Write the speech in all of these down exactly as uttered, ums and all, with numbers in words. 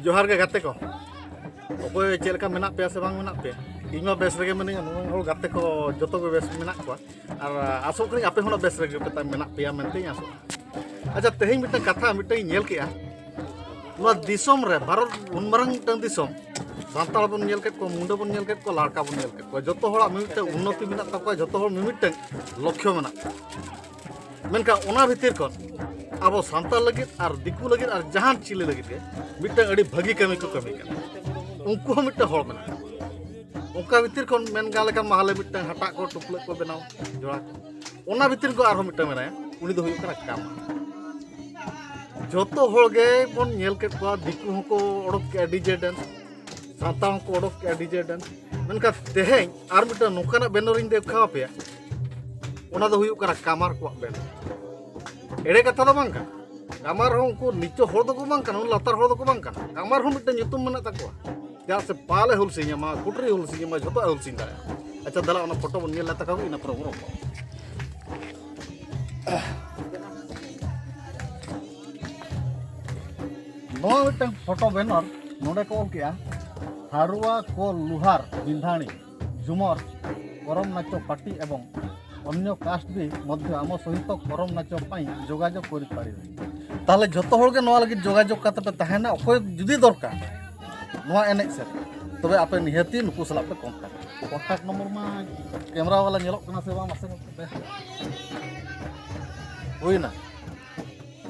ᱡᱚᱦᱟᱨ ᱜᱮ ᱜᱟᱛᱮ ᱠᱚ᱾ ᱚᱠᱚᱭ ᱪᱮᱫ ᱞᱮᱠᱟ ᱢᱮᱱᱟᱜ ᱯᱮᱭᱟ ᱥᱮ ᱵᱟᱝ ᱢᱮᱱᱟᱜ ᱯᱮᱭᱟ? ᱤᱧ ᱢᱟ ᱵᱮᱥ ᱨᱮᱜᱮ ᱢᱤᱱᱟᱹᱧᱟ, ᱱᱩᱱᱟᱹᱜ ᱦᱚᱲ ᱜᱟᱛᱮ ᱠᱚ ᱡᱚᱛᱚ ᱜᱮ ᱵᱮᱥ ᱢᱮᱱᱟᱜ ᱠᱚᱣᱟ᱾ ᱟᱨ ᱟᱥᱚᱜ ᱠᱟᱹᱱᱟᱹᱧ ᱟᱯᱮ ᱦᱚᱸ ᱵᱮᱥ ᱨᱮᱜᱮ ᱯᱮ ᱛᱟ-, ᱢᱮᱱᱟᱜ ᱯᱮᱭᱟ ᱢᱮᱱᱛᱮᱧ ᱟᱥᱚᱜᱼᱟ᱾ ᱟᱪᱪᱷᱟ, ᱛᱮᱦᱮᱧ ᱢᱤᱫᱴᱟᱝ ᱠᱟᱛᱷᱟ ᱢᱤᱫᱴᱟᱝ ᱤᱧ ᱧᱮᱞ ᱠᱮᱜᱼᱟ᱾ ᱱᱚᱣᱟ ᱫᱤᱥᱚᱢ ᱨᱮ, ᱵᱷᱟᱨᱚᱛ ᱩᱱ ᱢᱟᱨᱟᱝ ᱢᱤᱫᱴᱟᱝ ᱫᱤᱥᱚᱢ, ᱥᱟᱱᱛᱟᱲ ᱵᱚᱱ ᱧᱮᱞ ᱠᱮᱫ ᱠᱚᱣᱟ, ᱢᱩᱱᱰᱟᱹ ᱵᱚᱱ ᱧᱮᱞ ᱠᱮᱫ ᱠᱚᱣᱟ, ᱞᱟᱲᱠᱟ ᱵᱚᱱ ᱧᱮᱞ ᱠᱮᱫ ᱠᱚᱣᱟ, ᱡᱚᱛᱚ ᱦᱚᱲᱟᱜ ᱢᱤᱢᱤᱫᱴᱟᱝ ᱩᱱᱱᱚᱛᱤ ᱢᱮᱱᱟᱜ ᱛᱟᱠᱚᱣᱟ, ᱡᱚᱛᱚ ᱦᱚᱲ ᱢᱤᱢᱤᱫᱴᱟᱝ ᱞᱚᱠᱠᱷᱚ ᱢᱮᱱᱟᱜ ᱛᱟᱠᱚᱣᱟ᱾ ᱢᱮᱱᱠᱷᱟᱱ ᱚᱱᱟ ᱵᱷᱤᱛᱤᱨ ᱠᱷᱚᱱ ᱟᱵᱚ ᱥᱟᱱᱛᱟᱲ ᱞᱟᱹᱜᱤᱫ ᱟᱨ ᱫᱤᱠᱩ ᱞᱟᱹᱜᱤᱫ ᱟᱨ ᱡᱟᱦᱟᱱ ᱪᱤᱞᱤ ᱞᱟᱹᱜᱤᱫ ᱜᱮ ᱢᱤᱫᱴᱟᱝ ᱟᱹᱰᱤ ᱵᱷᱟᱹᱜᱤ ᱠᱟᱹᱢᱤ ᱠᱚ ᱠᱟᱹᱢᱤ ᱠᱟᱱᱟ᱾ ᱩᱱᱠᱩ ᱦᱚᱸ ᱢᱤᱫᱴᱟᱝ ᱦᱚᱲ ᱢᱮᱱᱟᱜ ᱠᱚᱣᱟ᱾ ᱚᱱᱠᱟ ᱵᱷᱤᱛᱤᱨ ᱠᱷᱚᱱ ᱢᱮᱱ ᱜᱟᱱ ᱞᱮᱠᱷᱟᱱ ᱢᱟᱦᱞᱮ ᱢᱤᱫᱴᱟᱝ ᱦᱟᱴᱟᱜ ᱠᱚ ᱴᱩᱯᱞᱟᱹᱜ ᱠᱚ ᱵᱮᱱᱟᱣ ᱡᱚᱲᱟ ᱠᱚ᱾ ᱚᱱᱟ ᱵᱷᱤᱛᱤᱨ ᱠᱚ ᱟᱨᱦᱚᱸ ᱢᱤᱫᱴᱟᱝ ᱢᱮᱱᱟᱭᱟ, ᱩᱱᱤ ᱫᱚ ᱦᱩᱭᱩᱜ ᱠᱟᱱᱟ ᱠᱟᱢᱟᱨ᱾ ᱡᱚᱛᱚ ᱦᱚᱲ ᱜᱮ ᱵᱚᱱ ᱧᱮᱞ ᱠᱮᱫ ᱠᱚᱣᱟ, ᱫᱤᱠᱩ ᱦᱚᱸᱠᱚ ᱚᱰᱚᱠ ᱠᱮᱜᱼᱟ ᱰᱤᱡᱮ ᱰᱮᱱᱥ, ᱥᱟᱱᱛᱟᱲ ᱦᱚᱸᱠᱚ ᱚᱰᱚᱠ ᱠᱮᱜᱼᱟ ᱰᱤᱡᱮ ᱰᱮᱱᱥ᱾ ᱢᱮᱱᱠᱷᱟᱱ ᱛᱮᱦᱮᱧ ᱟᱨ ᱢᱤᱫᱴᱟᱝ ᱱᱚᱝᱠᱟᱱᱟᱜ ᱵᱮᱱᱟᱨ ᱤᱧ ᱫᱮᱠᱷᱟᱣ ᱟᱯᱮᱭᱟ, ᱚᱱᱟ ᱫᱚ ᱦᱩᱭᱩᱜ ᱠᱟᱱᱟ ᱠᱟᱢᱟᱨ ᱠᱚᱣᱟᱜ ᱵᱮᱱᱟᱨ᱾ ᱮᱲᱮ ᱠᱟᱛᱷᱟ ᱫᱚ ᱵᱟᱝ ᱠᱟᱱᱟ᱾ ᱠᱟᱢᱟᱨ ᱦᱚᱸ ᱩᱱᱠᱩ ᱱᱤᱪᱚ ᱦᱚᱲ ᱫᱚᱠᱚ ᱵᱟᱝ ᱠᱟᱱᱟ, ᱩᱱᱠᱩ ᱞᱟᱛᱟᱨ ᱦᱚᱲ ᱫᱚᱠᱚ ᱵᱟᱝ ᱠᱟᱱᱟ᱾ ᱠᱟᱢᱟᱨ ᱦᱚᱸ ᱢᱤᱫᱴᱟᱝ ᱧᱩᱛᱩᱢ ᱢᱮᱱᱟᱜ ᱛᱟᱠᱚᱣᱟ᱾ ᱪᱮᱫᱟᱜ ᱥᱮ ᱯᱟᱞᱮ ᱦᱩᱞ ᱥᱤᱧ ᱮᱢᱟ, ᱠᱩᱴᱨᱤ ᱦᱩᱞ ᱥᱤᱧ ᱮᱢᱟ, ᱡᱷᱚᱛᱚ ᱦᱩᱞ ᱥᱤᱧ ᱫᱟᱲᱮᱭᱟᱜᱼᱟ᱾ ᱟᱪᱪᱷᱟ, ᱫᱮᱞᱟ ᱚᱱᱟ ᱯᱷᱳᱴᱳ ᱵᱚᱱ ᱧᱮᱞ ᱞᱮ ᱛᱟᱠᱚ ᱜᱮ, ᱤᱱᱟᱹ ᱯᱚᱨᱮ ᱵᱚᱱ ᱨᱚᱯᱚᱲᱟ᱾ ᱱᱚᱣᱟ ᱢᱤᱫᱴᱟᱝ ᱯᱷᱳᱴᱳ ᱵᱮᱱᱟᱨ, ᱱᱚᱰᱮ ᱠᱚ ᱚᱞ ᱠᱮᱜᱼᱟ, ᱦᱟᱨᱩᱣᱟ ᱠᱚ ᱞᱩᱦᱟᱨ ᱵᱤᱱᱫᱷᱟᱱᱤ ᱡᱷᱩᱢᱚᱨ ᱠᱚᱨᱚᱢ ᱱᱟᱪᱚ ᱯᱟᱴᱤ ᱮᱵᱚᱝ ᱚᱱᱭᱚ ᱠᱟᱥᱴ ᱵᱤ ᱢᱚᱫᱽᱫᱷᱮ ᱟᱢᱚ ᱥᱚᱦᱤᱛᱚ ᱠᱚᱨᱚᱢ ᱱᱟᱪᱚ ᱯᱟᱹᱧ ᱡᱳᱜᱟᱡᱳᱜᱽ ᱠᱚᱨᱤ ᱯᱟᱨᱤᱵᱮ᱾ ᱛᱟᱦᱞᱮ ᱡᱷᱚᱛᱚ ᱦᱚᱲ ᱜᱮ ᱱᱚᱣᱟ ᱞᱟᱹᱜᱤᱫ ᱡᱳᱜᱟᱡᱳᱜᱽ ᱠᱟᱛᱮ ᱯᱮ ᱛᱟᱦᱮᱱᱟ᱾ ᱚᱠᱚᱭ ᱡᱩᱫᱤ ᱫᱚᱨᱠᱟᱨ ᱱᱚᱣᱟ ᱮᱱᱮᱡ ᱥᱮᱨᱮᱧ, ᱛᱚᱵᱮ ᱟᱯᱮ ᱱᱤᱦᱟᱹᱛᱤ ᱱᱩᱠᱩ ᱥᱟᱞᱟᱜ ᱯᱮ ᱠᱚᱱᱴᱟᱠᱴ᱾ ᱠᱚᱱᱴᱟᱠᱴ ᱱᱚᱢᱵᱚᱨ ᱢᱟ ᱠᱮᱢᱨᱟ ᱵᱟᱞᱟ ᱧᱮᱞᱚᱜ ᱠᱟᱱᱟ ᱥᱮ ᱵᱟᱝ, ᱢᱟᱥᱮ ᱧᱮᱞ ᱯᱮ᱾ ᱦᱩᱭᱱᱟ᱾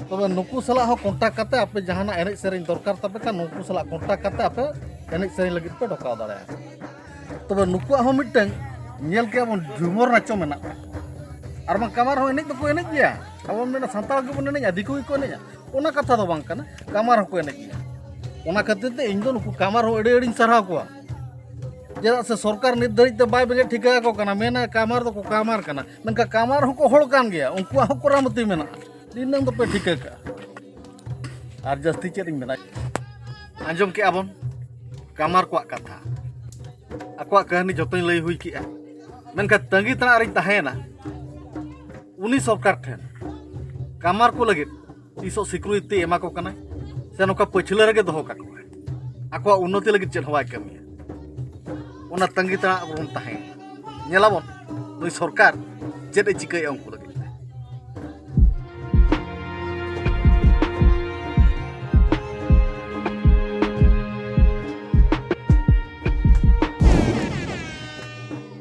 ᱛᱚᱵᱮ ᱱᱩᱠᱩ ᱥᱟᱞᱟᱜ ᱦᱚᱸ ᱠᱚᱱᱴᱟᱠᱴ ᱠᱟᱛᱮ ᱟᱯᱮ ᱡᱟᱦᱟᱱᱟᱜ ᱮᱱᱮᱡ ᱥᱮᱨᱮᱧ ᱫᱚᱨᱠᱟᱨ ᱛᱟᱯᱮ ᱠᱷᱟᱱ, ᱱᱩᱠᱩ ᱥᱟᱞᱟᱜ ᱠᱚᱱᱴᱟᱠᱴ ᱠᱟᱛᱮ ᱟᱯᱮ ᱮᱱᱮᱡ ᱥᱮᱨᱮᱧ ᱞᱟᱹᱜᱤᱫ ᱯᱮ ᱰᱚᱠᱟᱣ ᱫᱟᱲᱮᱭᱟᱜᱼᱟ᱾ ᱛᱚᱵᱮ ᱱᱩᱠᱩᱣᱟᱜ ᱦᱚᱸ ᱢᱤᱫᱴᱟᱝ ᱧᱮᱞ ᱠᱮᱜᱼᱟ ᱵᱚᱱ, ᱡᱷᱩᱢᱚᱨ ᱱᱟᱪᱚ ᱢᱮᱱᱟᱜ ᱛᱟᱠᱚᱣᱟ᱾ ᱟᱨ ᱵᱟᱝ ᱠᱟᱢᱟᱨ ᱦᱚᱸ ᱮᱱᱮᱡ ᱫᱚᱠᱚ ᱮᱱᱮᱡ ᱜᱮᱭᱟ᱾ ᱟᱵᱚ ᱵᱚᱱ ᱢᱮᱱᱟ ᱥᱟᱱᱛᱟᱲ ᱜᱮᱵᱚᱱ ᱮᱱᱮᱡᱼᱟ, ᱫᱤᱠᱩ ᱜᱮᱠᱚ ᱮᱱᱮᱡᱼᱟ, ᱚᱱᱟ ᱠᱟᱛᱷᱟ ᱫᱚ ᱵᱟᱝ ᱠᱟᱱᱟ᱾ ᱠᱟᱢᱟᱨ ᱦᱚᱸᱠᱚ ᱮᱱᱮᱡ ᱜᱮᱭᱟ᱾ ᱚᱱᱟ ᱠᱷᱟᱹᱛᱤᱨ ᱛᱮ ᱤᱧ ᱫᱚ ᱱᱩᱠᱩ ᱠᱟᱢᱟᱨ ᱦᱚᱸ ᱟᱹᱰᱤ ᱟᱹᱰᱤᱧ ᱥᱟᱨᱦᱟᱣ ᱠᱚᱣᱟ᱾ ᱪᱮᱫᱟᱜ ᱥᱮ ᱥᱚᱨᱠᱟᱨ ᱱᱤᱛ ᱫᱷᱟᱹᱨᱤᱡ ᱛᱮ ᱵᱟᱭ ᱵᱮᱸᱜᱮᱫ ᱴᱷᱤᱠᱟ ᱟᱠᱚ ᱠᱟᱱᱟ, ᱢᱮᱱᱟ ᱠᱟᱢᱟᱨ ᱫᱚᱠᱚ ᱠᱟᱢᱟᱨ ᱠᱟᱱᱟ, ᱢᱮᱱᱠᱷᱟᱱ ᱠᱟᱢᱟᱨ ᱦᱚᱸᱠᱚ ᱦᱚᱲ ᱠᱟᱱ ᱜᱮᱭᱟ, ᱩᱱᱠᱩᱣᱟᱜ ᱦᱚᱸ ᱠᱚᱨᱟᱢᱚᱛᱤ ᱢᱮᱱᱟᱜᱼᱟ᱾ ᱫᱤᱱᱟᱹᱢ ᱫᱚᱯᱮ ᱴᱷᱤᱠᱟᱹ ᱠᱟᱜᱼᱟ᱾ ᱟᱨ ᱡᱟᱹᱥᱛᱤ ᱪᱮᱫ ᱤᱧ ᱢᱮᱱᱟ, ᱟᱸᱡᱚᱢ ᱠᱮᱜᱼᱟ ᱵᱚᱱ ᱠᱟᱢᱟᱨ ᱠᱚᱣᱟᱜ ᱠᱟᱛᱷᱟ, ᱟᱠᱚᱣᱟᱜ ᱠᱟᱹᱦᱱᱤ ᱡᱚᱛᱚᱧ ᱞᱟᱹᱭ ᱦᱩᱭ ᱠᱮᱜᱼᱟ᱾ ᱢᱮᱱᱠᱷᱟᱱ ᱛᱟᱺᱜᱤ ᱛᱟᱲᱟᱜ ᱨᱤᱧ ᱛᱟᱦᱮᱸᱭᱮᱱᱟ ᱩᱱᱤ ᱥᱚᱨᱠᱟᱨ ᱴᱷᱮᱱ, ᱠᱟᱢᱟᱨ ᱠᱚ ᱞᱟᱹᱜᱤᱫ ᱛᱤᱥᱚᱜ ᱥᱤᱠᱨᱩᱭᱤᱛᱤ ᱮᱢᱟ ᱠᱚ ᱠᱟᱱᱟᱭ ᱥᱮ ᱱᱚᱝᱠᱟ ᱯᱟᱹᱪᱷᱞᱟᱹ ᱨᱮᱜᱮ ᱫᱚᱦᱚ ᱠᱟᱠᱚᱣᱟᱭ᱾ ᱟᱠᱚᱣᱟᱜ ᱩᱱᱱᱚᱛᱤ ᱞᱟᱹᱜᱤᱫ ᱪᱮᱫ ᱦᱚᱸ ᱵᱟᱭ ᱠᱟᱹᱢᱤᱭᱟ᱾ ᱚᱱᱟ ᱛᱟᱺᱜᱤ ᱛᱟᱲᱟᱜ ᱨᱮᱵᱚᱱ ᱛᱟᱦᱮᱸᱭᱮᱱᱟ᱾ ᱧᱮᱞᱟᱵᱚᱱ ᱱᱩᱭ ᱥᱚᱨᱠᱟᱨ ᱪᱮᱫ ᱮ ᱪᱤᱠᱟᱹᱭᱟ ᱩᱱᱠᱩ